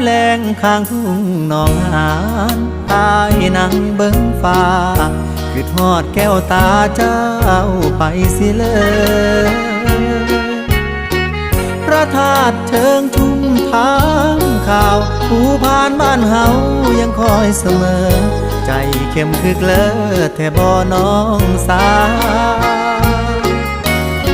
ແລງຂ້າງທົ່ງໜອງຫານ ອ້າຍນັ່ງເບິ່ງຟ້າ ຄິດຮອດແກ້ວຕາເຈົ້າໄປຊິເລີ. ພະທາດເທິງທຸ່ມທາງຂາວ ພູພານບ້ານເຮົາຍັງຄອຍສະເໝີ ໃຈເຂັ້ມຄຶກເລີແທ້ບໍ່ນ້ອງສາວ.